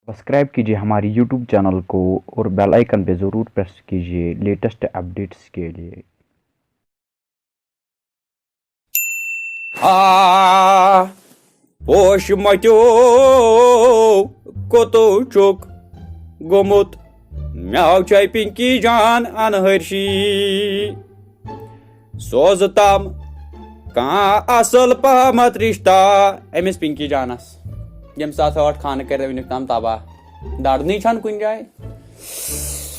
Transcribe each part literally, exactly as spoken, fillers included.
Subscribe कीजिए हमारे YouTube channel को और बेल आइकन पे ज़रूर प्रेस कीजिए लेटेस्ट अपडेट्स के लिए। آ، پوش مۄتیو کوٚتو چھُکھ گوٚمُت؟ مےٚ چھے پِنکی جان انہرشی۔ سوزٕ تام کانٛہہ اصل پہمتھ رشتہ أمِس پِنکی جانس، ییٚمہِ ساتہٕ ٲٹھ خانہٕ کٔرۍ ؤنیُک تام تباہ۔ دَرنٕے چھَنہٕ کُنہِ جایہِ۔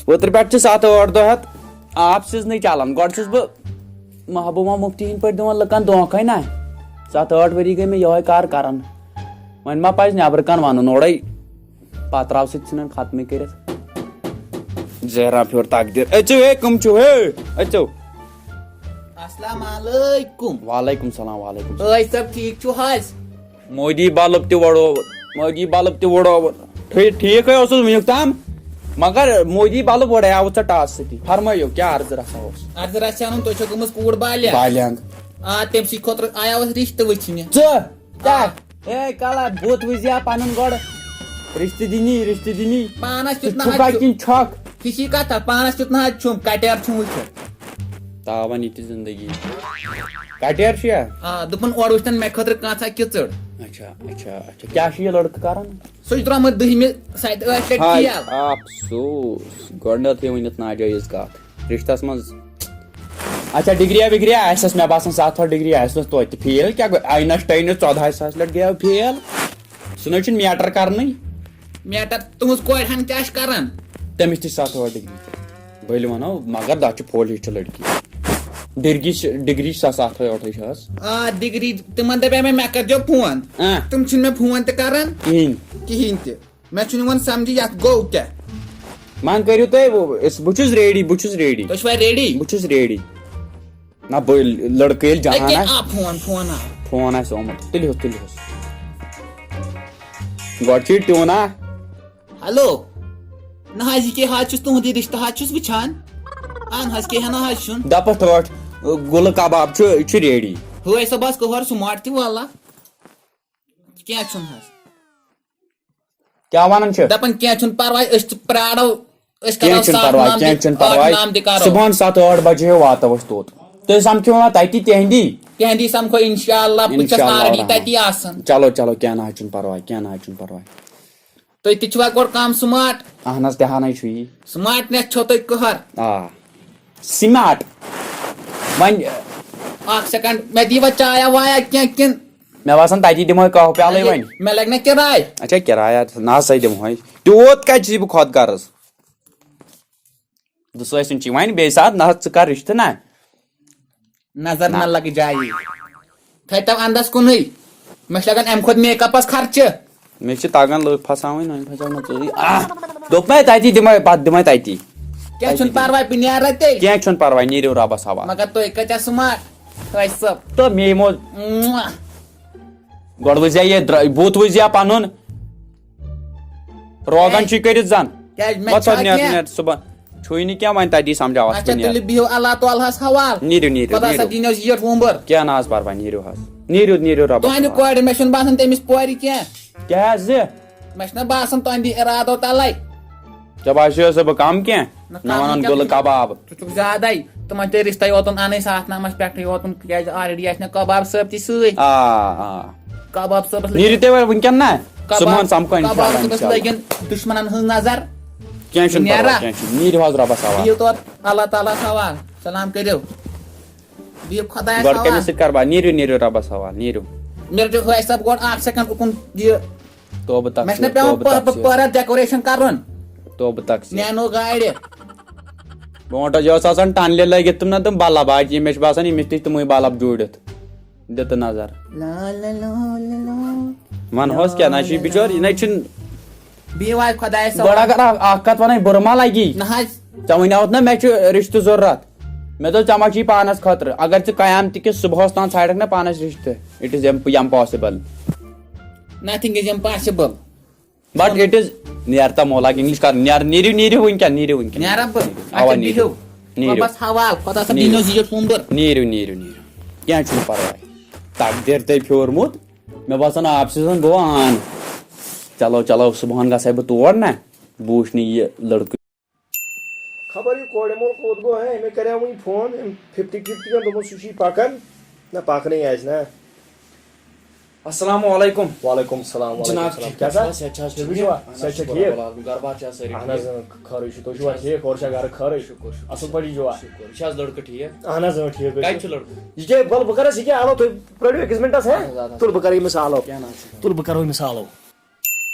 اوترٕ پٮ۪ٹھ چھِ ستھ ٲٹھ دۄہ ہٮ۪تھ آب سیٖزنٕے چلان۔ گۄڈٕ چھُس بہٕ محبوبہ مفتی ہِنٛدۍ پٲٹھۍ دِوان لُکن دھونٛکھے نہ۔ ستھ ٲٹھ ؤری گٔے مےٚ یِہوٚے کار کران۔ وۄنۍ ما پزِ نٮ۪برٕ کَن وَنُن اورَے؟ پتہٕ راو سۭتۍ ژھٕنن ختمٕے کٔرِتھ۔ زہرا پھیوٗر تقدیٖر۔ أژِو ہے، کٕم چھِو ہے؟ أژِو۔ السلام علیکم۔ وعلیکم السلام، وعلیکم السلام۔ ٲے صٲب، ٹھیٖک چھِو حظ؟ مودی بلب تہِ وۄڑووُن، مودی بلب تہِ وۄڑووُن۔ ٹھیٖک، ٹھیٖکھٕے اوسُس وٕنیُک تام، مگر مودی بلب وۄڑیاوُتھ ژےٚ ٹاس سۭتی۔ فرمٲیِو، کیٛاہ عرضہٕ رژھا اوس؟ عرضہٕ رژھا اَنُن، تۄہہِ چھو گٔمٕژ کوٗر بالغ۔ بالغ۔ آ، تٔمۍ سٕے خٲطرٕ آیاو اَسہِ رِشتہٕ وٕچھنہِ۔ ژٕ؟ آ۔ کیٛاہ؟ اے کلا، بُتھ وٕچھ زِ ہا پنُن گۄڈٕ۔ رِشتہٕ دِنی، رِشتہٕ دِنی۔ پانس کیُتھ ژٕ نہ چھُکھا حظ چھُ۔ کِنہٕ چھۄکھ؟ ہِشی کتھا، پانس کیُتھ نہ حظ چھُم، کٹیار چھُم وٕچھُن۔ تاوان یہِ تہِ زندگی۔ کٹیار چھُ یا؟ آ، دوٚپُن اورٕ وٕچھتن مےٚ خٲطرٕ کانٛژھا کِژٕر۔ اچھا، اچھا، اچھا۔ کیٛاہ چھُ یہِ لڑکہٕ کران؟ سُہ چھُ درٛامُت دٔہمہِ سَتہِ ٲٹھِ لٹہِ ہاے، فیل۔ افسوس، گۄڈٕنیتھٕے ؤنِتھ ناجٲیز کتھ۔ رِشتَس منٛز۔ اچھا، ڈگریا وگریا آسٮ۪س، مےٚ باسان، ستھ ٲٹھ ڈگری آسٮ۪س توتہِ۔ فیل کیٛاہ گوٚو؟ آینسٹاینَس ژۄدہَے ساس لَٹہِ گٔیو فیل۔ سُہ نہ حظ چھُنہٕ میٹر کرنٕے۔ میٹر تُہٕنٛز کورِ ہن کیٛاہ چھِ کران؟ تٔمِس تہِ چھِ ستھ ٲٹھ ڈگری۔ بٔلۍ وَنو، مگر تَتھ چھِ فول ہِش چھِ لڑکی۔ ڈگری چھِ، ڈگری چھِ سۄ ستھ ٲٹھٕے چھِ حظ۔ آ، ڈگری، تِمن دَپے مےٚ، مےٚ کٔرۍزیو فون۔ آ۔ تِم چھِنہٕ مےٚ فون تہِ کران۔ کِہیٖنۍ۔ کِہیٖنۍ تہِ۔ مےٚ چھُنہٕ یِوان سمجھی یتھ گوٚو کیٛاہ۔ وۄنۍ کٔرِو تُہۍ، بہٕ، بہٕ چھُس ریڈی، بہٕ چھُس ریڈی۔ تُہۍ چھِوا ریڈی؟ بہٕ چھُس ریڈی۔ نہ، بہٕ، لڑکہٕ ییٚلہِ جہان أکے آسہِ۔ آ، فون، فون آو۔ فون آسہِ آمُت، تُلِو حظ، تُلِو حظ۔ گۄڈٕ چھُ یہِ ٹیوٗن اکھ۔ ہیلو۔ نہ حظ، یہِ کیٛاہ حظ چھُس تُہُنٛدُے رِشتہٕ حظ چھُس وٕچھان۔ اہن حظ، کیٛاہ ہنا حظ چھُن۔ دَپَتھ ٲٹھ، گُلہٕ کباب چھُ، یہِ چھُ ریڈی۔ ہٲے سا بس کہر سُمارٹ تہِ واللہ۔ کینٛہہ چھُنہٕ حظ۔ کیٛاہ وَنان چھِ؟ دَپان کینٛہہ چھُنہٕ پَرواے، أسۍ تہِ پرٛارو، أسۍ کینٛہہ کَرو چھُنہٕ سَتھ پَرواے، نام کینٛہہ تہِ، چھُنہٕ ٲٹھ پَرواے۔ نام تہِ کَرو۔ صُبحن ستھ ٲٹھ بجے ہیوٗ واتو أسۍ توٚت۔ تُہۍ سَمکھِو نا تَتی تِہِنٛدی۔ تِہِنٛدی سَمکھو اِنشاء اللہ، بہٕ چھَس اِنشاء اللہ already الرحمن۔ تَتی آسان۔ چلو، چلو، کینٛہہ نہ حظ چھُنہٕ پَرواے، کینٛہہ نہ حظ چھُنہٕ پَرواے۔ تُہۍ تہِ چھِوا گۄڈٕ کَم سُمارٹ؟ اَہَن حظ، تہِ ہَنَے چھُ یی۔ سُمارٹنٮ۪س چھو تُہۍ قہر۔ آ۔ سِمارٹ۔ وۄنۍ اَکھ سیکنڈ، مےٚ دِیٖوا چایا وایا کینٛہہ کِنہٕ؟ مےٚ باسان، تَتی دِمہوے قہوٕ پیالَے وۄنۍ۔ مےٚ لَگہِ نا کِراے؟ اچھا، کِراے ہا نہ سا دِمہوے۔ تیوٗت کَتہِ چھُس بہٕ خۄد غرض؟ دُسٲے سُنٛد چھی وۄنۍ بیٚیہِ ساتہٕ نہ حظ، ژٕ کَر رِشتہٕ نہ۔ نظر نہ۔ نہ لَگہِ جایی۔ تھٲیتو اندَس کُنُے۔ مےٚ چھِ لَگان اَمہِ کھۄتہٕ میک اَپَس خرچہٕ۔ مےٚ چھِ تَگان لٔکۍ پھَساوٕنۍ، وۄنۍ پھَساو نہٕ ژٕے۔ آہ! دوٚپمَے تَتی دِمَے، پَتہٕ دِمَے تَتی۔ کینٛہہ چھُنہٕ پَرواے، بہٕ نیرٕ تیٚلہِ۔ کینٛہہ چھُنہٕ پَرواے، نیٖرِو رۄبَس حوالہٕ۔ مگر تُہۍ کۭتیٛاہ سُمارٹ، ٲسۍ صٲب۔ تہٕ مے یِمو مُہ۔ گۄڈٕ وٕچھ زِ یہِ درٛ-، بُتھ وٕچھ زِ پَنُن۔ روغن ہے، چھُے کٔرِتھ زَن۔ کیٛازِ مےٚ وۄتھ چھا وۄتھ نیر، کینٛہہ؟ نیر صُبحن۔ چھُے نہٕ کینٛہہ، وۄنۍ تَتی سَمجھاوَتھ اچھا، بہٕ نیر۔ تیٚلہِ بِہِو اللہ تعالیٰ ہَس حوالہٕ۔ نیٖرِو، نیٖرِو، خۄدا صٲب نیٖرِو۔ دِنَس ییٖٹھ وُمبٕر۔ کینٛہہ نہ حظ پَرواے، نیٖرِو حظ۔ نیٖرِو، نیٖرِو رۄبَس تُہٕنٛدِ حوالہٕ۔ کورِ، مےٚ چھُنہٕ باسان تٔمِس پورِ کینٛہہ۔ کیٛاہ حظ زِ؟ مےٚ چھُنہ باسان تُہٕنٛدِ اِرادو تَلَے۔ ژےٚ باسیو سا بہٕ کَم کینٛہہ؟ نہ، نہ کَم وَنان نہٕ گُلہٕ کینٛہہ۔ کَباب۔ ژٕ چھُکھ زیادَے۔ تِمَن تہِ رِشتَے یوتُن اَنٕنۍ ساتھ نامَس پٮ۪ٹھٕے یوتُن، کیٛازِ already آسہِ مےٚ کَباب صٲب تہِ سۭتۍ۔ آ، آ۔ کَباب صٲبَس لٔگۍ نیٖرِو تُہۍ وۄنۍ وٕنکٮ۪ن نہ؟ کَباب، صُبحن سَمکھو کَباب اِنشاءاللہ، صٲبَس اِنشاءاللہ۔ لٔگِن دُشمَنَن ہٕنٛز نظر۔ کینٛہہ چھُنہٕ نیرا۔ پَرواے، کینٛہہ چھُنہٕ۔ نیٖرِو حظ رۄبَس حوالہٕ۔ بِہِو توتہِ اللہ تعالیٰ ہَس حوالہٕ۔ سلام کٔرِو۔ بِہِو خۄدایَس گۄڈٕ کٔمِس حوالہٕ۔ سۭتۍ کَرٕ بہٕ؟ نیٖرِو، نیٖرِو رۄبَس حوالہٕ، نیٖرِو۔ مےٚ رٔٹِو حٲج صٲب گۄڈٕ اَکھ سیکنڈ اُکُن یہِ۔ توبہٕ مےٚ چھُنہ تقصیر، پٮ۪وان توبہٕ پہ-، تقصیر۔ پہرَس decoration کَرُن۔ توبہٕ تقصیر۔ نینو گاڑِ۔ برونٛٹھ حظ یہِ ٲس آسان ٹَنلہِ لٲگِتھ تِم نہ تِم بَلَب، آز چھِ مےٚ چھِ باسان ییٚمِس تہِ چھِ تِموٕے بَلَب جوٗڑِتھ۔ دِ تہٕ نظر۔ لا لا لا لا لا۔ وَنہوس کیٛاہ، نہ چھُ یہِ بِچور، یہِ نہ چھُنہٕ۔ بِہِو حظ خۄدایَس گۄڈٕ حوالہٕ۔ اگر اَکھ، اَکھ کَتھ وَنَے، بُرٕ ما لَگی؟ نہ حظ۔ ژےٚ وَنیٛاوُتھ نہ مےٚ چھُ رِشتہٕ ضوٚرَتھ۔ مےٚ دوٚپ ژےٚ ما چھُے پانَس خٲطرٕ؟ اگر ژٕ قیامتہٕ کِس صُبحَس تام ژھانٛڈَکھ نہ پانَس رِشتہٕ، it is imp-، impossible۔ Nothing is impossible۔ But it is، نیر تا مولاگ English کر، نیر، نیٖرِو، نیٖرِو وٕنکٮ۪ن، نیٖرِو وٕنکٮ۪ن۔ نیرا بہٕ؟ اَوا، اچھا، نیٖرِو۔ بِہِو۔ نیٖرِو۔ رۄبَس حوال، خۄدا صٲب نیٖرِو۔ دِنو زیٖٹھ وُمبٕر۔ نیٖرِو، نیٖرِو، نیٖرِو۔ کینٛہہ چھُنہٕ پَرواے۔ تقدیٖر تۄہہِ پھیورمُت۔ مےٚ باسان، آب سیٖزن گوٚو آن۔ چلو، چلو، صُبحن گژھے بہٕ تور نا، بہٕ وٕچھنہٕ یہِ لٔڑکہٕ۔ خبر یہِ کورِ مول کوٚت گوٚو، ہے، أمۍ کریٛاو وٕنہِ فون، أمۍ ففٹی ففٹی یَن دوٚپُن سُہ چھُے پکان۔ نہ، پکنٕے آسہِ نا۔ السلام علیکم۔ وعلیکم السلام، وعلیکم جناب، السلام۔ ٹھیٖک کیٛاہ چھا؟ صحت چھا حظ ٹھیٖک؟ ٹھیٖک چھا؟ صحت چھا ٹھیٖک؟ شُکر رۄبَس کُن۔ گرٕ بار چھا سٲری اہن حظ، ٹھیٖک؟ اۭں، خٲرٕے چھُ۔ تُہۍ چھِوا ٹھیٖک؟ ہورٕ چھا گرٕ خٲرٕے؟ شُکر، شُکر۔ اَصٕل پٲٹھۍ چھِوا؟ شُکر۔ یہِ چھا حظ لٔڑکہٕ ٹھیٖک؟ اہن حظ، اۭں، ٹھیٖک حظ کَتہِ چھُ۔ چھُ لٔڑکہٕ؟ یہِ کیٛاہ، وَلہٕ بہٕ کَرَس یہِ کیٛاہ، آلو تُہۍ پرٛٲرِو أکِس مِنٹَس، ہے؟ اہن حظ، اہن حظ۔ تُل بہٕ کَرٕ أمِس آلو۔ کیٛاہ نہ حظ چھُ؟ تُل بہٕ کَرٕ أمِس آلو۔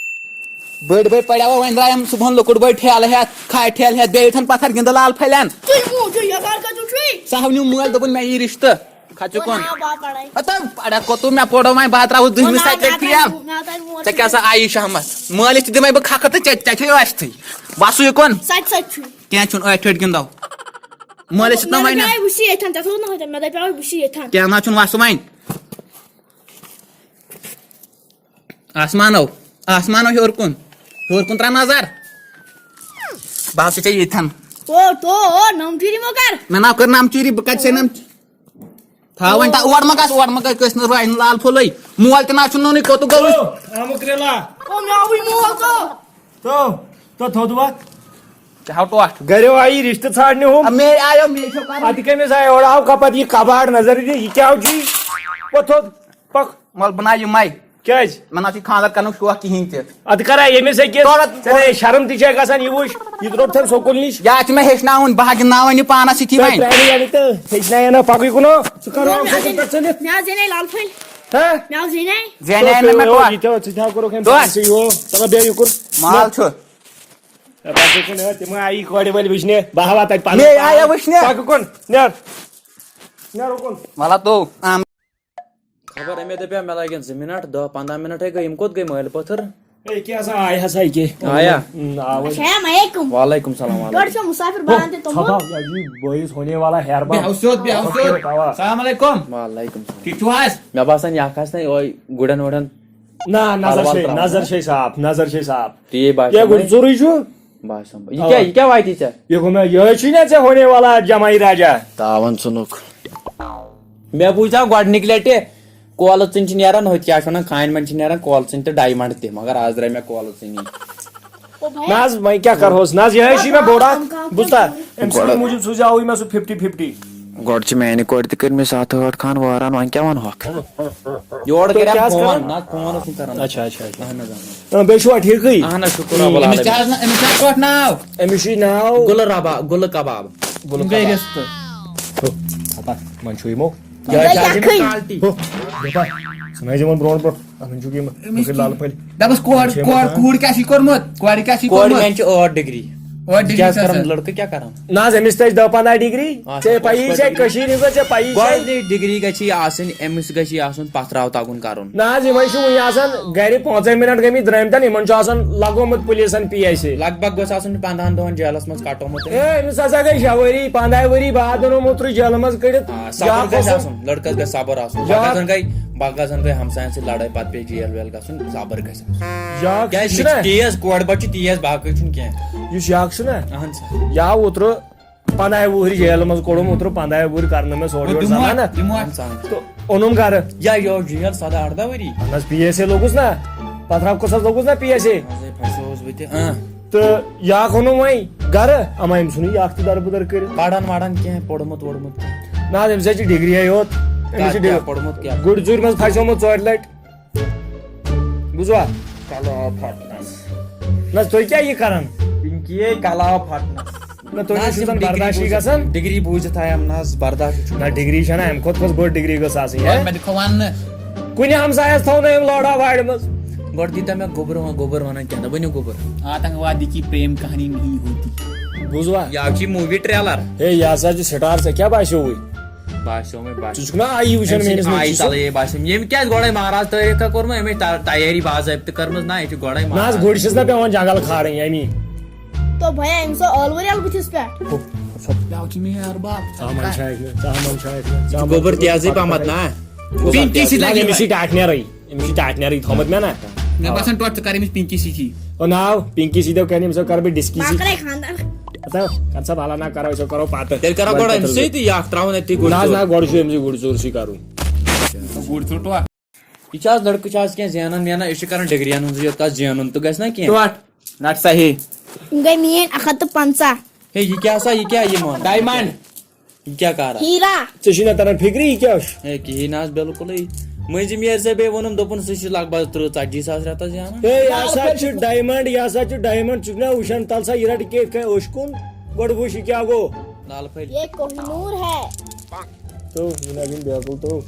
بٔڑۍ بٔڑۍ پڑیوا وۄنۍ درٛایم صُبحن لۄکُٹ بٔڑۍ ٹھیلہٕ ہٮ۪تھ، کھاے ٹھیلہٕ ہٮ۪تھ، بیٚیہِ یِتھن پتھر گِنٛدٕ لال پھلٮ۪ن۔ تُہۍ موٗجوٗ یَزار کَتیُک چھُے؟ سہونیو مٲلۍ دوٚپُن مےٚ یی رِشتہٕ۔ کھژِ کُن۔ ناو با پڑھے۔ ہتو پڑا کوتو مےٚ پوڑو وۄنۍ، بہٕ ہا ترٛاوُس دٔہمہِ وۄنۍ سۭتۍ ناو تیٚلہِ فیل۔ ناو تۄہہِ مول ژےٚ کیٛاہ سا آیی شہمت؟ مٲلِس تہِ دِمے بہٕ کھکھٕ تہٕ ژےٚ، ژےٚ چھے ٲستھٕے۔ وَسُے یہِ کُن۔ سَتہِ سَتہِ چھُے۔ کینٛہہ چھُنہٕ، ٲٹھِ ٲٹھِ گِنٛدو۔ مٲلِس سۭتۍ نہ مےٚ وَنہِ۔ دَپیٛاے بہٕ چھُسے ییٚتھٮ۪ن، ژےٚ تھوٚوُتھ نہ ہوٚتٮ۪ن، مےٚ دَپیٛاے بہٕ چھُسے ییٚتھٮ۪ن۔ کینٛہہ نہ چھُنہٕ، وَسہٕ وۄنۍ۔ آسمانو، آسمانو ہیوٚر کُن، ہیوٚر کُن ترٛاو نظر۔ بہٕ ہسا چھے ییٚتھٮ۪ن۔ او تو، او نمچوٗری مو کر۔ مےٚ ناو کٔر نمچوٗری، بہٕ کتہِ چھے نم-، تھاو وۄنۍ تا-، اور مہ گژھ، اور مہ گژھ، کٲنٛسہِ نہٕ روزِ نہٕ لال پھوٚلٕے۔ مول تہِ نہ چھُنہٕ نوٚنُے، کوٚتُک گوٚو؟ او، آمُک ریلا۔ او مےٚ آوُے مول تو۔ تو، تو تھوٚد وۄتھ۔ ژےٚ ہاو ٹوٹھ۔ گرِو آیی رِشتہٕ ژھانٛڈنہِ ہُم۔ آ، مے آیو، مے چھو کرُن۔ اتہِ کٔمِس آیہِ اورٕ آو کپتھ یہِ کباڑ نظر دِ، یہِ کیٛاہ چھُ یہِ؟ وۄتھ تھوٚد۔ پکھ۔ وَلہٕ بہٕ نہ یِمَے۔ کیٛازِ؟ مےٚ نہ چھُ خانٛدر کرنُک شوق کِہیٖنۍ تہِ۔ اَدٕ کَرا ییٚمِس أکِس؟ تورٕ ژےٚ نے شرم تہِ چھےٚ گژھان، یہِ وٕچھ، یہِ ترٛوو تھَن سکوٗل نِش۔ یا چھُ مےٚ ہیٚچھناوُن، بہٕ ہا گِنٛدناوَن یہِ پانَس سۭتی تہٕ وۄنۍ۔ ترٛاوِ یعنی تہٕ ہیٚچھناے نہ پَکٕے کُنو۔ ژٕ کَر وۄنۍ سکوٗل پٮ۪ٹھ ژٔلِتھ؟ مےٚ حظ زینَے لال پھٔلۍ۔ ہہ؟ مےٚ حظ زینَے۔ زینَے نہٕ مےٚ ٹوٹھ۔ یہِ تہِ ژٕ تہِ ہاو کوٚرُکھ أمۍ دوس۔ پانسٕے ہُہ۔ دَپان بیٚیہِ یُکُن۔ مال چھُ۔ پَتہٕ کُن، ہہ، تِم آیی کورِ وٲلۍ وٕچھنہِ۔ بہٕ ہاوہا تَتہِ پَنُن مے آیا پان۔ وٕچھنہِ۔ پَکہٕ کُن، نیر۔ نیر اُکُن۔ مطلب تو، آم۔ خبر أمۍ دَپیٛاو مےٚ لَگن زٕ مِنَٹ، دَہ پنٛداہ مِنَٹ ہے گٔے، یِم کوٚت گٔے مٲلۍ پٔتھٕر؟ ہے، کیٛاہ سا آے ہسا یہِ کیٛاہ؟ آیا؟ اۭں، آوے۔ السلام علیکم۔ وعلیکم السلام، وعلیکم۔ گۄڈٕ چھُ مُسافِر بَنان تہِ توٚمُل۔ ژھۄپہٕ ہا، یہِ چھُ بٲیِس ہونے والا ہیربب۔ بیٚہہ سیوٚد، بیٚہہ سیوٚد۔ اَوا۔ السلام علیکم۔ وعلیکم السلام۔ ٹھیٖک چھِو حظ؟ مےٚ باسان، یہِ اَکھ آسہِ نہ یِہوٚے گُرٮ۪ن وُرٮ۪ن۔ نہ، نظر پَلوَل چھے، ترٛاوان۔ نظر چھے صاف، نظر چھے صاف۔ تی باسیو یہِ گُرۍ مےٚ۔ ژوٚرُے چھُ۔ باسیو مےٚ۔ یہِ اَوا۔ کیٛاہ، یہِ کیٛاہ واتی ژےٚ؟ یہِ گوٚو مےٚ، یِہوٚے چھُے نہ ژےٚ ہونے والا جمائی راجا۔ تاوَن ژھٕنُکھ۔ مےٚ بوٗزیو گۄڈٕنِکۍ لَٹہِ کولہٕ ژِنۍ چھِ نیران، ہُتہِ کیٛاہ چھِ وَنان، کھانہِ منٛز چھِ نیران کولہٕ ژِنۍ تہٕ ڈایمنٛڈ تہِ، مگر آز درٛاے مےٚ کولہٕ ژِنی۔ او بھیا۔ نہ حظ، وۄنۍ کیٛاہ کَرہوس؟ نہ حظ، یِہوٚے چھُے مےٚ بوٚڑ اَکھ۔ بوٗزتا؟ أمۍ سٕنٛدِ موٗجوٗب سوٗزیو مےٚ سُہ فِفٹی فِفٹی۔ گۄڈٕ چھِ میٛانہِ کورِ تہِ کٔرمٕتۍ ستھ ٲٹھ خان وٲران، وۄنۍ کیٛاہ وَنہوکھ؟ یورٕ تُہۍ کیٛاہ کَرٮ۪م حظ فون، کَران؟ نہ، فون اوس نہٕ کَران۔ اچھا، اچھا، اچھا۔ اہن حظ، اہن حظ۔ اۭں، بیٚیہِ چھُوا ٹھیٖکٕے؟ اہن حظ، شُکُر رۄبَس أمِس کیٛاہ حظ العالمین۔ نا-، أمِس کیٛاہ حظ ٹوٹھ ناو؟ أمِس چھُے ناو گُلہٕ ربا-، گُلہٕ کباب۔ گُلہٕ یِم گٔے کباب۔ رِستہٕ۔ ہُہ، ہتا، وۄنۍ چھُ یِمو۔ یہِ حظ چھِ آز یِمَن کالٹی۔ ہُہ، دَپا، ژٕ نہ حظ یِمَن برونٛٹھ برونٛٹھ، اَتھ منٛز چھُکھ یِم أمِس بٔکٕرۍ لال پھٔلۍ۔ دَپَس کورِ، یِم چھِ یِمَن کورِ، کران۔ کوٗر کیٛاہ چھِ کوٚرمُت؟ کورِ کیٛاہ چھِ کورِ کوٚرمُت؟ میٛانہِ چھِ ٲٹھ ڈگری۔ ٲٹھ ڈگری کیٛاہ چھِ کران؟ آسان۔ لڑکہٕ کیٛاہ کران؟ نہ حظ، أمِس تہِ ٲسۍ دَہ پنٛداہ ڈگری۔ آ، ژےٚ سا پَیی پوٚز چھےٚ پٲٹھۍ۔ کٔشیٖرِ ہِنٛز، ژےٚ پَیی چھےٚ۔ گۄڈٕنِچ ڈگری گژھِ یہِ آسٕنۍ، أمِس گژھِ یہِ آسُن پتھراو تَگُن کرُن۔ نہ حظ، یِمَے چھِ وٕنہِ آسان گرِ پانٛژَے مِنٹ گٔمٕتۍ درٛٲمتٮ۪ن، یِمَن چھُ آسان لگومُت پُلیٖسَن پی ایس اے۔ لگ بگ گوٚژھ آسُن پنٛدہَن دۄہَن جیلَس منٛز کَٹومُت۔ ہے، أمِس ہسا گٔے شےٚ ؤری، پنٛداہ ؤری بعد اوٚنُم اوترٕ جیلہٕ منٛز کٔڑِتھ۔ آ، صبر یا گژھِ کھوٚتُن۔ آسُن، لڑکس گژھِ صبر آسُن۔ یا پگاہ زن گٔے، پگاہ زن گٔے ہمساین سۭتۍ لڑٲے، پتہٕ پیٚیہِ جیل ویل گژھُن، صبر گژھِ آسُن۔ یا کیٛازِ چھُ مےٚ چھُنہ؟ چھِ تیز، کورِ بچہِ چھِ تیز، باقٕے چھُنہٕ کینٛہہ۔ یُس یہِ اکھ چھُنہ؟ اہن سا۔ یا اوترٕ پنٛداہ وُہٕرۍ جیلہٕ منٛز کوٚڑُم، اوترٕ پنٛداہ وُہٕرۍ کرنہٕ مےٚ سورٕ او، یورٕ دِمو زنانہ۔ اَتھ، دِمو اَتھ۔ اہن سا۔ تہٕ اوٚنُم گرٕ۔ یا یہِ اوس جیل سداہ ارداہ ؤری۔ اہن حظ، پی ایس اے لوٚگُس نا، پتھراو کُس حظ لوٚگُس نا پی ایس اے۔ منٛزے پھسیوس بہٕ تہِ، اۭں۔ تہٕ یہِ اکھ اوٚنُم وۄنۍ گرٕ، اما أمۍ ژھُنُے یہِ اکھ تہِ دربٕدر کٔرِتھ۔ پران وران کینٛہہ، پوٚرمُت ووٚرمُت کینٛہہ۔ نہ حظ، أمِس حظ چھِ ڈگری یوت۔ أمِس کیٛاہ، چھِ کیٛاہ ڈگری۔ پوٚرمُت کیٛاہ؟ گُرۍ ژوٗرِ منٛز پھسیومُت ژورِ لٹہِ۔ بوٗزوا؟ کلاو پھٹنس۔ نہ حظ، تُہۍ کیٛاہ یہِ کران؟ پِنکی یے کلاو پھٹنس۔ نہ، تُہۍ نہ نہ حظ، چھُو یِم زن ڈگری برداشٕے بوٗزِتھ، گژھان۔ ڈگری بوٗزِتھ آے یِم نہ حظ برداشٕے چھُنہٕ نہ، گژھان۔ ڈگری چھےٚ نہ، اَمہِ کھۄتہٕ کۄس بٔڑ ڈگری گٔژھ آسٕنۍ، گۄڈٕ ہے؟ مےٚ دِکھو وننہٕ۔ کُنہِ ہمسایس تھاو نہٕ أمۍ لوڈا وارِ منٛز۔ گۄڈٕ دیٖتو مےٚ گوٚبُر وَن-، گوٚبُر وَنان کیٛاہ دَپان یہِ گوٚبُر؟ آتنکوادی کی پریم کہانی نہیں ہوتی۔ بوٗزوا؟ یہِ حظ چھِ movie trailer۔ ہے، یہِ ہسا چھُ star، ژےٚ کیٛاہ باسیووُے؟ باسیو مےٚ، باسیو۔ ژٕ چھُکھ نا آیی وٕچھان أمۍ سٕنٛدِ میٲنِس آیہِ موٗجوٗب؟ تَلہٕ یے باسیو۔ ییٚمۍ کیٛازِ گۄڈَے مہراز تٲریٖخ کٔر کوٚرمُت، أمۍ ہے تا-، تیٲری باضٲبطہٕ کٔرمٕژ، نہ، یہِ چھُ گۄڈَے نہ حظ، مہراز۔ گُرۍ چھِس نہ پٮ۪وان جنٛگل کھارٕنۍ اَمی۔ تو بھیا، أمۍ سُہ ٲلوٕ ریل بٕتھِس پٮ۪ٹھ۔ ہُہ، ہُہ، سُہ۔ بیٛاکھ چھِ مےٚ یار بب۔ ژٕ ہا منٛدچھاوکھ مےٚ، ژٕ ہا منٛدچھاوکھ مےٚ، ژٕ ہا یہِ چھُ گوٚبُر منٛدچھاوکھ تیزٕے مےٚ۔ پہمتھ نا۔ پِنکی سۭتۍ نہ، لگہِ أمِس چھِ ٹاٹھ نیرٕے۔ أمِس چھِ ٹاٹھ نیرٕے تھوٚمُت مےٚ نا۔ مےٚ باسان ٹۄٹھ ژٕ کر أمِس پِنکی سۭتی۔ او ناو، پِنکی سۭتۍ کَرٕ بہٕ ڈِسکی سۭتۍ۔ مۄکلے خانٛدان۔ ہتا، کر سا بھلا نا کرو، أسۍ کرو پتہٕ۔ تیٚلہِ کرو گۄڈٕ أمۍ سۭتۍ یہِ اکھ ترٛاوُن أتی گُرۍ نہ حظ، ژوٚٹ۔ نہ، گۄڈٕ چھُ أمۍ سٕے گُرۍ ژوٚر سٕے کرُن۔ گُرۍ ژوٚٹ وا؟ یہِ چھِ آز لڑکہٕ چھِ آز کینٛہہ زینان وینان، أسۍ چھِ کران ڈگرین ہٕنٛزٕے یوت، کتھ زینُن تہٕ گژھِ نا کینٛہہ۔ ٹوٹھ، نٹ صحیح۔ یِم گٔے میٲنۍ اکھ ہتھ تہٕ پنٛژاہ۔ ہے، یہِ کیٛاہ سا، یہِ کیٛاہ، یہِ مان؟ ڈایمنڈ۔ یہِ کیٛاہ کارا؟ ہیرا۔ ژےٚ چھُے نہ تران فِکرِ یہِ کیٛاہ چھُ؟ ہے، کِہیٖنۍ نہ حظ، بِلکُلٕے۔ مٔنٛزِم یٲرۍ ژےٚ بیٚیہِ ووٚنُم، دوٚپُن سُہ چھُ لگ بگ تٕرٛہ ژتجی ساس رٮ۪تس زینان۔ ہے، یہِ ہسا چھُ ڈایمنڈ، یہِ ہسا چھُ ڈایمنڈ۔ ژٕ چھُکھ نہ وٕچھان، تَل سا یہِ رَٹہِ کیٛاہ، کھے اوٚش کُن۔ گۄڈٕ وٕچھ یہِ کیٛاہ گوٚو۔ لال پھٔلۍ۔ یہ کوہنور ہے۔ تو یہِ نہ گٔے بِلکُل تو۔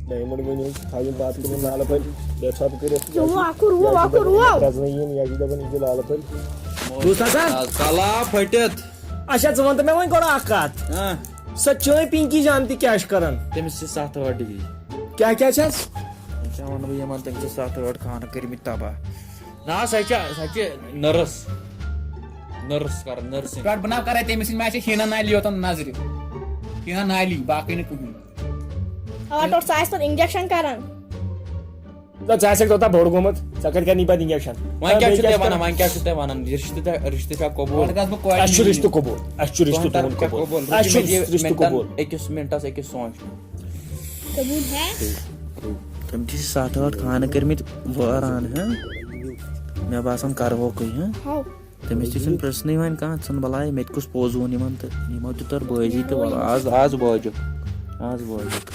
ڈایمنڈ بَنیو، تھاو یِم پَتھ کُن لال پھٔلۍ۔ بیٚیہِ ژھۄپہٕ کٔرِتھ۔ یہِ ہُہ اَکُر، ہُہ اَکُر، ہُہ۔ پرٛزنٲیِن، یہِ چھِ دَپان، یہِ چھِ لال پھٔلۍ۔ دوست حسن۔ آز کلا پھٔٹِتھ۔ اچھا، ژٕ وَن تہٕ مےٚ وۄنۍ گۄڈٕ اَکھ کَتھ۔ ہاں۔ سۄ چٲنۍ پِنکی جان تہِ کیٛاہ چھِ کَران؟ تٔمِس چھِ ستھ ٲٹھ ڈگری۔ کیٛاہ کیٛاہ چھَس؟ ژےٚ وَنہٕ بہٕ یِمَن، تٔمِس چھِ ستھ ٲٹھ خانہٕ کٔرمٕتۍ تباہ۔ نہ، سۄ چھِ، سۄ چھِ نٔرٕس۔ نٔرٕس کَران، نٔرسِنٛگ۔ پٮ۪ٹھ بناو کرے تٔمِس سۭتۍ، مےٚ چھِ ہیٖنا نالی یوتن نظرِ۔ ہیٖنا نالی، باقٕے نہٕ کٕہٕنۍ۔ آ، ٹوٹھ، سُہ آسہِ پتہٕ انجیکشن کران۔ نہ، ژٕ آسکھ توتاہ بوٚڑ گوٚمُت، ژےٚ کَتہِ کَرنی پَتہٕ انجیکشن؟ وۄنۍ کیٛاہ چھُو تُہۍ وَنان؟ وۄنۍ کیٛاہ چھُو تُہۍ وَنان؟ یہِ رِشتہٕ تہِ، رِشتہٕ چھا قبوٗل؟ گۄڈٕ گژھٕ بہٕ کورِ اَسہِ چھُ نِنہِ۔ رِشتہٕ قبوٗل، اَسہِ چھُ رِشتہٕ تُہُنٛد تُہُنٛد طرفہٕ چھا قبوٗل۔ قبوٗل؟ اَسہِ چھُ رُکِو مےٚ دِیِو رِشتہٕ مِنٹَن، قبوٗل۔ أکِس مِنٹَس أکِس سونٛچ۔ قبوٗل ہے۔ تٔمۍ چھِ ستھ ٲٹھ خانہٕ کٔرمٕتۍ وٲران، ہہ؟ مےٚ باسان کَرہوکھٕے، ہہ؟ ہاو۔ تٔمِس تہِ چھُنہٕ پرٛژھنٕے وۄنۍ کانٛہہ، ژھٕن بَلاے، مےٚ تہِ کُس پوٚز ووٚن یِمَن تہٕ یِمو تہِ تٔر بٲزی تہٕ وَلہٕ آز، آز بوجُکھ، آز بوجُکھ۔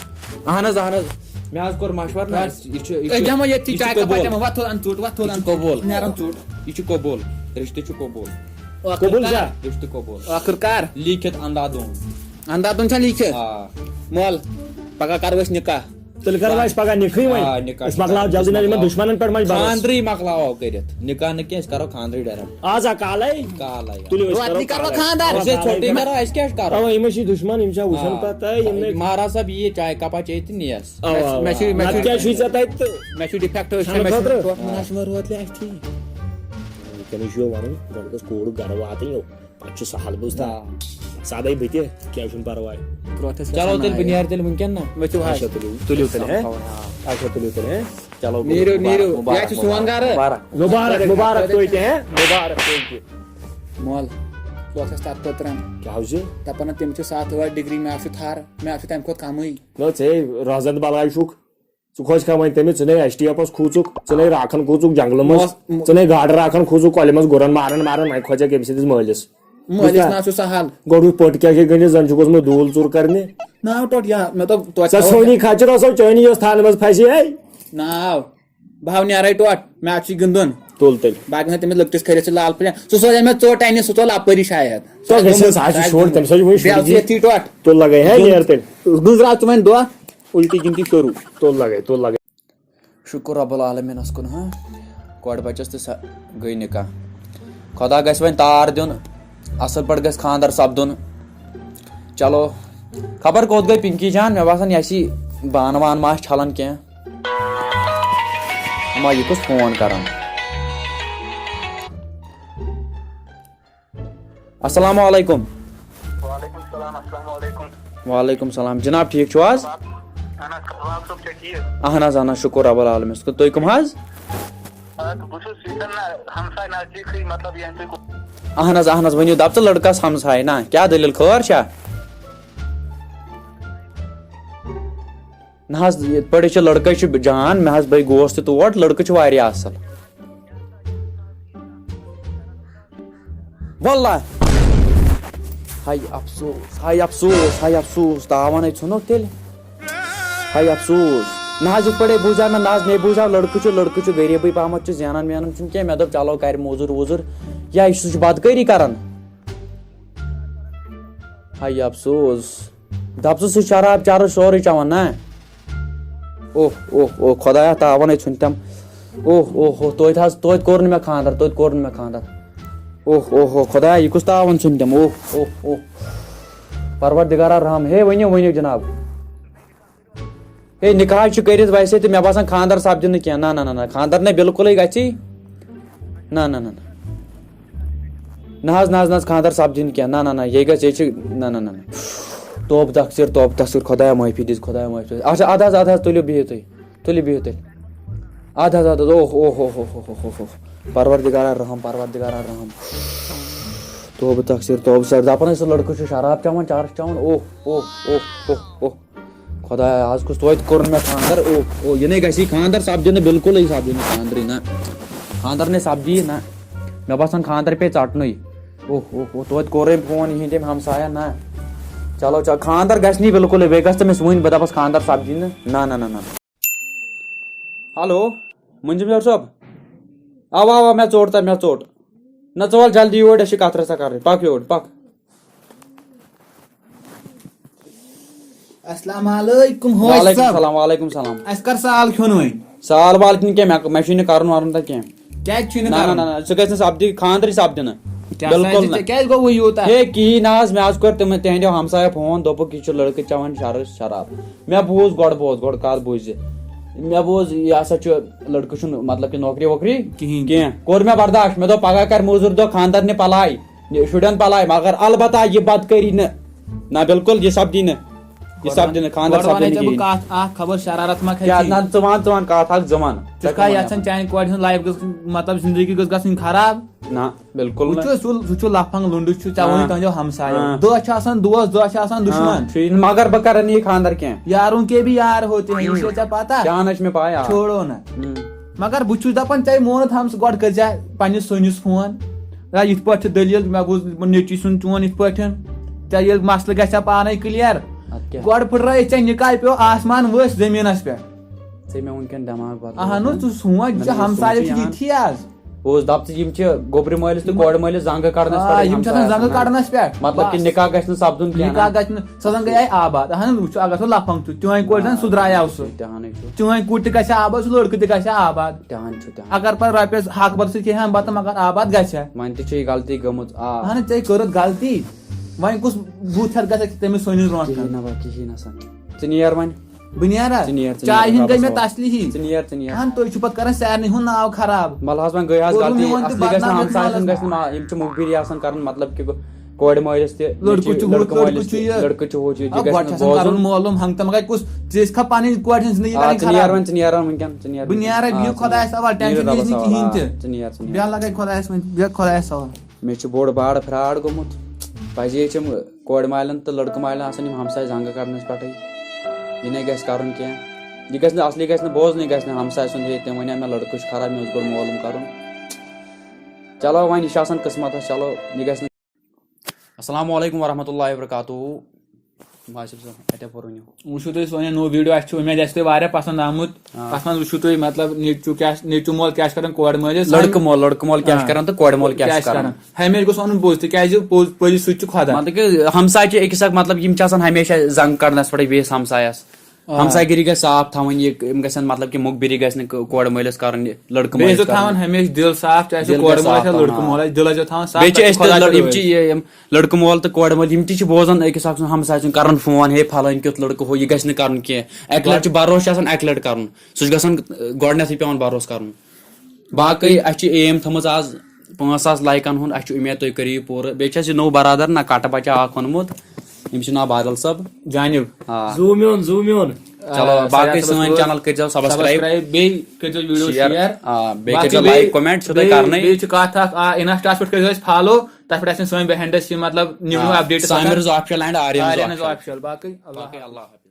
اَہَن حظ، اَہَن حظ، مےٚ حظ کوٚر مَشوَرٕ نہ، یہِ چھُ، یہِ أسۍ چھُ، بیٚہمو ییٚتھی یہِ چھُ چاے کَپا قبوٗل۔ چٮ۪مو، وۄتھ تھوٚد اَن ژوٚٹ، وۄتھ تھوٚد یہِ اَن چھُ قبوٗل۔ نیران ژوٚٹ۔ یہِ چھُ قبوٗل، رِشتہٕ چھُ قبوٗل۔ ٲخٕر قبوٗل کر؟ چھا؟ رِشتہٕ قبوٗل۔ ٲخٕر کر؟ لیٖکھِتھ اَندا دوٗن۔ اَندا دوٗن چھا لیٖکھِتھ؟ آ۔ مول، پگاہ کَرو أسۍ نِکاح۔ تیٚلہِ کَرو أسۍ پَگاہ نِکھٕے وۄنۍ۔ آ، نِکاح أسۍ مۄکلاوو مۄکلاوو۔ جلدی، نہ یِمَن مۄکلاوو۔ دُشمَنَن پٮ۪ٹھ ما چھِ بَروسہٕ؟ خانٛدرٕے مۄکلاوو کٔرِتھ۔ نِکاح نہٕ کینٛہہ، أسۍ کَرو خانٛدرٕے direct۔ آز ہا کالَے۔ کالَے۔ تُلِو، أسۍ وۄتھ کَرو نِکاح کَرو کالَے۔ خانٛدر۔ أسۍ ہے ژھوٚٹٕے کَرو، اَسہِ کیٛاہ چھُ کَرُن؟ اَوا، یِم ٲسۍ یہِ دُشمَن، یِم چھا وٕچھان آ۔ پَتہٕ، یِم نہٕ مہراز صٲب یِیہِ چاے کَپا چیٚیہِ تہٕ نِیَس۔ اَوا، مےٚ چھِ، اَوا۔ مےٚ چھِ، نَتہٕ کیٛاہ چھُے ژےٚ تَتہِ تہٕ؟ مےٚ چھُ defect، أسۍ چھِ، کھٮ۪نہٕ مےٚ چھِ خٲطرٕ؟ ٹوٹھ مُناسِب روتلہِ اَسہِ ٹھیٖک۔ وٕنکیٚنَس چھُ یِوان وَنُن، گۄڈٕ گژھِ کوٗر گَرٕ واتٕنۍ یو۔ پتہٕ چھُ سہل بوٗزتھا؟ آ۔ سادے بہٕ تہِ، کینٛہہ چھُنہٕ پرواے۔ برونٛٹھس چلو گژھن تیٚلہِ بہٕ آیہِ۔ نیرٕ تیٚلہِ وٕنکٮ۪ن نا۔ ؤتھِو حظ۔ اچھا، تُلِو، تُلِو تیٚلہِ، ہے؟ سمکھاوٕنۍ، آ۔ اچھا، تُلِو تیٚلہِ، ہے؟ چلو، نیٖرِو، مُبارک، نیٖرِو۔ مُبارک، یہِ چھُ سون مُبارک، گرٕ۔ مُبارک۔ نُبارک، نُبارک تُہۍ تہِ، ہے؟ نُبارک تُہۍ تہِ۔ مول، ژٕ اوسَس تَتھ پٔترَن۔ کیٛاہ حظ چھُ؟ دَپان تٔمِس چھِ ستھ ٲٹھ ڈگری، مےٚ آسہِ تھر، مےٚ آسہِ تَمہِ کھۄتہٕ کمٕے۔ نہ، ژےٚ روزن تہِ بلاے چھُکھ۔ ژٕ کھوژکھا وۄنۍ تٔمِس؟ ژٕ نے ایس ٹی ایفس کھوٗژُکھ، ژٕ نے راکھن کھوٗژُکھ جنگلہٕ منٛز، موس-، مو-، ژٕ نے گاڈٕ راکھن کھوٗژُکھ کۄلہِ منٛز، گُرن مارن مارن، وۄنۍ کھوژکھ أمۍ سٕنٛدِس مٲلِس۔ مٲلِس بوٗزتھا؟ نہ چھُ سہل۔ گۄڈٕ وٕچھ پٔٹ کیٛاہ چھے گٔنٛڈِتھ، زن چھُکھ اوسمُت دوٗل ژوٗر کرنہِ۔ ناو ٹوٚٹ یا، مےٚ دوٚپ توتہِ ژےٚ تھاوو ژھوٚنی کھچہِ رۄسو چٲنی یۄس تھانہٕ منٛز پھسے ہے۔ ناو، بہٕ ہاو نیرے ٹوٹھ، میچ چھُے گِنٛدُن۔ تُل تیٚلہِ۔ باقٕے تٔمِس لٔکٹِس کھٔرِتھ چھِ لال پھٔلۍ۔ سُہ سوزے مےٚ ژوٚٹ اَنہِ، سُہ ژوٚل اَپٲری شاید۔ ژٕ گژھِ سُہ آسہِ شُر، تٔمِس حظ چھُ وٕنہِ بیٚیہِ آو سُہ شُرۍ ییٚتھی ٹوٹھ۔ تُل لگے ہے، نیر تیٚلہِ۔ گُزرا ژٕ وۄنۍ دۄہ۔ اُلٹی گِنٛدی شروٗع۔ تُل لگے، تُل لگے۔ شُکُر رب العالمیٖنَس کُن، ہاں۔ کورِ بَچَس تہِ سا گٔے نِکاح۔ خۄدا گژھِ وۄنۍ تار دیُن، اَصٕل پٲٹھۍ گژھِ خانٛدر سَپدُن۔ چلو، خبر کوٚت گٔے پِنکی جان؟ مےٚ باسان، یہِ آسی بانہٕ وانہٕ ما آسہِ چھَلان کینٛہہ۔ اما، یہِ کُس فون کران؟ السلام علیکم۔ وعلیکم السلام، السلام علیکم۔ وعلیکم السلام۔ جناب، ٹھیٖک چھِو حظ؟ اہن حظ، کباب صٲب چھا ٹھیٖک؟ اہن حظ، اہن حظ، شُکُر رب العالمینَس کُن۔ تُہۍ کٕم حظ؟ آ، تہٕ بہٕ چھُس ییٚتٮ۪ن نہ، ہمساے نزدیٖکٕے، مطلب، ییٚمہِ تُہۍ کُن۔ اہن حظ، اہن حظ، ؤنِو، دَپ ژٕ لٔڑکَس ہمساے نا، کیٛاہ دٔلیٖل، خٲر چھا؟ نہ حظ، یِتھ پٲٹھۍ چھِ لٔڑکَے چھُ جان، مےٚ حظ، بہٕ گوس تہِ تور، لٔڑکہٕ چھُ واریاہ اَصٕل۔ واللہ۔ ہاے افسوس، ہاے افسوس، ہاے افسوس، تاوَن ہے ژھُنُکھ تیٚلہِ۔ ہاے افسوس۔ نہ حظ، یِتھ پٲٹھۍ ہے بوٗزیو مےٚ، نہ حظ، مےٚ بوٗزیو لٔڑکہٕ چھُ، لٔڑکہٕ چھُ غریٖبٕے پہمتھ چھُ، زینان وینان چھُنہٕ کینٛہہ۔ مےٚ دوٚپ چلو کَرِ موٚزوٗرۍ ووٚزوٗرۍ۔ یا یہِ چھُ، سُہ چھُ بدکٲری کران۔ ہاے افسوس۔ دَپ ژٕ، سُہ شراب چرس سورُے چٮ۪وان، نا؟ اوہ، اوہ، اوہ، خۄدایا، تاوَن ہے ژھُن تٔمۍ۔ اوہ، اوہ، اوہ، توتہِ حظ، توتہِ کوٚر نہٕ مےٚ خانٛدر، توتہِ کوٚر نہٕ مےٚ خانٛدر۔ اوہ، اوہ، اوہ، خۄدایا، یہِ کُس تاوَن ژھُن تٔمۍ؟ اوہ، اوہ، اوہ۔ پروردگارا رحم۔ ہے، ؤنِو، ؤنِو جناب۔ ہے، نکاح چھُ کٔرِتھ ویسے تہٕ مےٚ باسان خانٛدر سپدِ نہٕ کینٛہہ۔ نہ، نہ، نہ، نہ، خانٛدر نے بالکلٕے گژھی۔ نہ، نہ، نہ، نہ۔ نہ حظ، نہ حظ، نہ حظ، خانٛدر سپدِ نہٕ کینٛہہ۔ نہ، نہ، نہ، یے گژھِ، یے چھِ، نہ، نہ، نہ، نہ۔ توبہٕ تقصیر، توبہٕ تقصیر، خۄدایا معٲفی دِژ، خۄدایا معٲفی دِژ۔ اچھا، اَدٕ حظ، اَدٕ حظ، تُلِو بِہِو تُہۍ، تُلِو بِہِو تُہۍ۔ اَدٕ حظ، اَدٕ حظ، اوہ، اوہ، اوہ۔ پروردگارا رحم، پروردگارا رحم۔ توبہٕ تقصیر، توبہٕ سر۔ دَپان ٲسۍ، سُہ لٔڑکہٕ چھُ شراب چٮ۪وان، چرس چٮ۪وان۔ اوہ، اوہ، اوہ، اوہ، اوہ۔ خۄدایا، آز کُس توتہِ کوٚر مےٚ خانٛدر؟ او، او، یہِ نے گژھی خانٛدر سپدِ نہٕ، بِلکُلٕے سپدِ نہٕ خانٛدرٕے نہ۔ خانٛدر نے سپدی نہ۔ مےٚ باسان خانٛدر پیٚیہِ ژٹنُے۔ اوہ، اوہ، اوہ، توتہِ کوٚر أمۍ فون یِہِنٛدۍ أمۍ ہمساین نہ۔ چلو، چلو، خانٛدر گژھِ نہٕ بِلکُلٕے، بیٚیہِ گژھِ تٔمِس وُنۍ، بہٕ دپس خانٛدر سپدی نہٕ۔ نہ، نہ، نہ، نہ۔ ہیلو، مُنجِم یور صٲب۔ اوا، اوا، مےٚ ژوٚٹ تہ، مےٚ ژوٚٹ۔ نہ، ژٕ وَل جلدی یور، اَسہِ چھِ کَتھ رَژھا کَرٕنۍ۔ پَکھ یور، پَکھ۔ السلام علیکم، ہوش وعلیکم صٲب۔ السلام، وعلیکم السلام۔ اَسہِ کر سال کھیوٚن وۄنۍ؟ سال وال کِنہٕ کینٛہہ، مےٚ، مےٚ چھُے نہٕ کَرُن وَرُن تہ کینٛہہ۔ کیٛازِ چھُے نہٕ نہ، نہ، کَرُن؟ نہ، نہ، سُہ گژھِ نہٕ سپدی، خانٛدرٕے سپدِ نہٕ۔ کیٛاہ سا بِلکُل چھِ نہٕ۔ ژےٚ کیٛازِ گوٚوُے یوٗتاہ؟ ہے، کِہیٖنۍ نہ حظ، مےٚ حظ کوٚر تِمن، تِہنٛدیو ہمسایو فون، دوٚپُکھ، یہِ چھُ لڑکہٕ چٮ۪وان شر-، شراب۔ مےٚ بوٗز گۄڈٕ، بوز گۄڈٕ، کَتھ بوٗزِ۔ مےٚ بوٗز، یہِ ہسا چھُ، لڑکہٕ چھُنہٕ، مطلب کہِ نوکری ووکری کِہیٖنۍ۔ کینٛہہ۔ کوٚر مےٚ برداش، مےٚ دوٚپ، پگاہ کَرِ موٚزوٗرۍ دۄہ خانٛدر نہِ پلاے، یہِ شُرٮ۪ن پلاے، مگر البتہ یہِ بدکٲری نہٕ۔ نہ، بِلکُل، یہِ سپدی نہٕ۔ یہِ گۄڈٕ سپدِ نہٕ، خانٛدر گۄڈٕ سپدِ وَنے نہٕ ژےٚ بہٕ کِہیٖنۍ۔ کَتھ اَکھ، خبر شرارت ما کھژِ۔ کیٛاہ، نہ، ژٕ وَن، ژٕ وَن کَتھ اَکھ، زٕ وَن۔ ژٕ چھُکھا یَژھان چانہِ کورِ ہٕنٛز life گٔژھ، مطلب، زندگی گٔژھ گژھٕنۍ خراب؟ نہ، بِلکُل نہٕ۔ وٕچھِو، سُہ، سُہ چھُ لفنگ لُنڈٕ چھُ، ژےٚ ووٚنُے آ۔ تُہنٛدیو ہمسایو۔ آ۔ دۄہ چھُ آسان دوس، دۄہ چھُ آسان دُشمن۔ آ، ٹھیٖک۔ مگر بہٕ کرٕ نہٕ یہِ خانٛدر کینٛہہ۔ یاروں کے بھی یار ہوتے ہیں، یہِ چھےٚ ژےٚ پتہ؟ کیٛاہ نہ چھِ مےٚ پَے، آ۔ چھوڑو نہ۔ ہُم۔ مگر بہٕ چھُس دپان، ژےٚ مونُتھ ہمسہٕ گۄڈٕ کٔرۍ زِ پننِس سُنِس فون۔ یا یِتھ پٲٹھۍ چھِ دٔلیٖل، مےٚ بوٗز نیٚچوٗ سُنٛد چون یِتھ پٲٹھۍ۔ ژےٚ ییٚلہِ مسلہٕ گژھِ ہا پانے clear، اَدٕ کیٛاہ؟ گۄڈٕ پھٕٹرٲیِتھ ژےٚ نکاح پیوٚو آسمان ؤسۍ زٔمیٖنس پٮ۪ٹھ۔ ژےٚ مےٚ وٕنکیٚن دٮ۪ماغ بدلوو۔ اہنُو، ژٕ سونٛچ، یہِ نہ، چھِ نہ، یہِ ہمسایہِ سونٛچ چھِ یِہان۔ یِتھی آز۔ اوس دَپژٕ، یِم چھِ گوٚبرِ مٲلِس تہٕ یِم کورِ مٲلِس زنٛگہٕ کَڑنَس آ، پٮ۪ٹھٕے یِم چھِ آسان ہمسایہِ زنٛگہٕ آسان۔ کَڑنَس پٮ۪ٹھ۔ مطلب کہِ بس۔ نِکاح گژھِ نہٕ سَپدُن کینٛہہ نِکاح نا۔ گژھِ نہٕ، سۄ زَن گٔیے آباد۔ اَہَن حظ، وٕچھِو، اگر سُہ لفنگ چھُ، چٲنۍ کورِ زَن آ، سُدرایو سُہ۔ تہِ ہَن ہے چھُ۔ چٲنۍ کُٹھ تہِ گژھِ آباد، سُہ لٔڑکہٕ تہِ گژھِ آباد۔ تہِ ہَن چھُ، تہِ ہَن۔ اگر پَتہٕ رۄپیَس حق بَتہٕ سۭتۍ کھیٚیہِ ہَن بَتہٕ، مگر آباد گژھِ ہا۔ وۄنۍ تہِ چھِ یہِ غلطی گٔمٕژ، آ۔ اَہَن، ژےٚ کٔرٕتھ غلطی۔ وۄنۍ کُس بُتھ ہٮ۪تھ گژھِ تٔمِس سٲنِس برونٛٹھ کِہیٖنۍ کَنہِ؟ نہ، وۄنۍ کِہیٖنۍ نہ سا۔ ژٕ نیر وۄنۍ۔ بہٕ نیرا؟ ژٕ نیر، ژٕ چایہِ نیر، ہِنٛدۍ گٔے رۄبَس مےٚ حوالہٕ۔ تسلی ہی۔ ژٕ نیر، ژٕ نیر۔ اہن، تُہۍ چھِو پتہٕ کران سارنٕے ہُنٛد ناو خراب۔ وَلہٕ حظ وۄنۍ گٔے حظ کوٚر نہٕ غلطی، میون تہِ اصلی گژھِ نہٕ بدنام ہمساے یَتھ سُنٛد گژھِ نہٕ مالَس ما-، یِم چھِ مُخبِری آسان کران، مطلب کہِ کورِ مٲلِس تہِ، لٔڑکہٕ چھُ ہُہ، لٔڑکہٕ لٔڑکہٕ مٲلِس چھُ تہِ، یہِ۔ لٔڑکہٕ چھُ ہُہ، چھُ یہِ، آ، یہِ گۄڈٕ گژھِ چھُ نہٕ آسان بوزُن۔ کَرُن معلوم، ہنٛگتہٕ منٛگَے کُس، ژےٚ ٲسۍ کھا پَنٕنۍ کورِ ہِنٛز زِندگی آ، کَرٕنۍ ژٕ نیر خراب؟ وۄنۍ، ژٕ نیر وۄنۍ وٕنکیٚن، ژٕ نیر بہٕ وٕنکیٚن۔ نیرا، آ، بِہِو ژٕ نیر۔ خۄدایَس حوالہٕ، ٹٮ۪نشَن بِہِو نہٕ رۄبَس کِہیٖنۍ حوالہٕ، تہِ۔ آ، ژٕ نیر، ژٕ نیر۔ بیٚہہ لَگَے خۄدایَس وۄنۍ، بیٚہہ خۄدایَس حوالہٕ۔ مےٚ چھُ بوٚڑ بارٕ fraud گوٚمُت۔ پَزے چھِم کورِ مالٮ۪ن تہٕ لٔڑکہٕ مالٮ۪ن آسان یِم ہمساے زنٛگہٕ کَڑنَس پٮ۪ٹھٕے۔ یہِ نے گژھِ کَرُن کینٛہہ۔ یہِ گژھِ نہٕ اَصلی، گژھِ نہٕ بوزنُے، گژھِ نہٕ ہمساے سُنٛد، ہے، تٔمۍ وَنیٛاو مےٚ لٔڑکہٕ چھُ خراب، مےٚ اوس گۄڈٕ معلوم کَرُن۔ چلو وۄنۍ، یہِ چھُ آسان قٕسمَتَس، چلو یہِ گژھِ نہٕ۔ السلام علیکم ورحمۃ اللہ وبرکاتہ۔ باسط صٲب، اَتہِ اَپور ؤنِو۔ وٕچھِو تُہۍ سون یہِ نوٚو video، اَسہِ چھِ اُمید اَسہِ تۄہہِ واریاہ پَسنٛد آمُت۔ آ۔ تَتھ منٛز وٕچھِو تُہۍ، مطلب، نیٚچوٗ کیٛاہ، نیٚچوٗ مول کیٛاہ چھِ کَران کورِ مٲلِس۔ لٔڑکہٕ مول، لٔڑکہٕ مول کیٛاہ چھِ آ۔ کَران تہٕ کورِ مول کیٛاہ چھِ کَران۔ ہمیشہِ گوٚژھ وَنُن پوٚز، تِکیٛازِ پوٚز، پٔزی سُہ تہِ چھُ خۄدا۔ مطلب کہِ ہمساے چھِ أکِس اکھ، مطلب، یِم چھِ آسان ہمیشہ زنٛگ کَڑنَس پٮ۪ٹھٕے بیٚیِس ہمسایَس۔ آ۔ ہمسایہِ گِری گژھِ صاف تھاوٕنۍ، یہِ، یِم گژھن، مطلب کہِ مُخبِری گژھِ نہٕ کورِ مٲلِس کَرٕنۍ، لٔڑکہٕ بیٚیہِ مٲلِس ٲسۍزیو کَرٕنۍ۔ تھاوان ہمیشہِ دِل صاف، چاہے سُہ دِل کورِ گژھِ مول صاف آسہِ یا تھاوُن، لٔڑکہٕ آ۔ مول آسہِ، دِل ٲسۍزیو تھاوان صاف، بیٚیہِ چھِ تاکہِ أسۍ تہِ خۄدا لٔڑ-، یِم چھِ کَرِ یہِ، یِم لٔڑکہٕ مول تہٕ کورِ مٲلۍ، یِم تہِ چھِ بوزان أکِس اکھ سُنٛد، ہمساے سُنٛد، کَران فون، ہے فلٲنۍ کیُتھ لٔڑکہٕ ہُہ، یہِ گژھِ نہٕ کَرُن کینٛہہ۔ اَکہِ لَٹہِ چھُ بَروسہٕ چھُ آسان، اَکہِ لَٹہِ کَرُن، سُہ چھُ گژھان، گۄڈٕنٮ۪تھٕے پٮ۪وان بَروسہٕ کَرُن۔ باقٕے اَسہِ چھِ aim تھٲومٕژ آز پانٛژھ ساس لایکَن ہُنٛد، اَسہِ چھِ اُمید تُہۍ کٔرِو یہِ پوٗرٕ۔ بیٚیہِ چھِ اَسہِ یہِ نوٚو برادر نہ کَٹہٕ بَچہ اَکھ اوٚنمُت، أمِس چھُ ناو بادل صٲب۔ جانِب۔ آ۔ زوٗ میون، زوٗ میون۔ چلو، آ، باقٕے سجاد صٲبَس سٲنۍ گوٚو channel کٔرۍزیو subscribe۔ Subscribe، بیٚیہِ کٔرۍزیو video share۔ share۔ آ، بیٚیہِ باقٕے کٔرۍزیو بیٚیہِ، like، comment، چھُ تۄہہِ بیٚیہِ، کَرنَے۔ بیٚیہِ چھِ کَتھ اَکھ، آ، Insta-ہَس پٮ۪ٹھ کٔرۍزیو اَسہِ follow، تَتھ پٮ۪ٹھ آسن سٲنۍ behind scene، مطلب، new new آ، updates آسان۔ سامیٖرٕز official and آریَنٕز آریَنٕز official۔ Official۔ باقٕے اللہ باقٕے حافظ۔ اللہ حافظ۔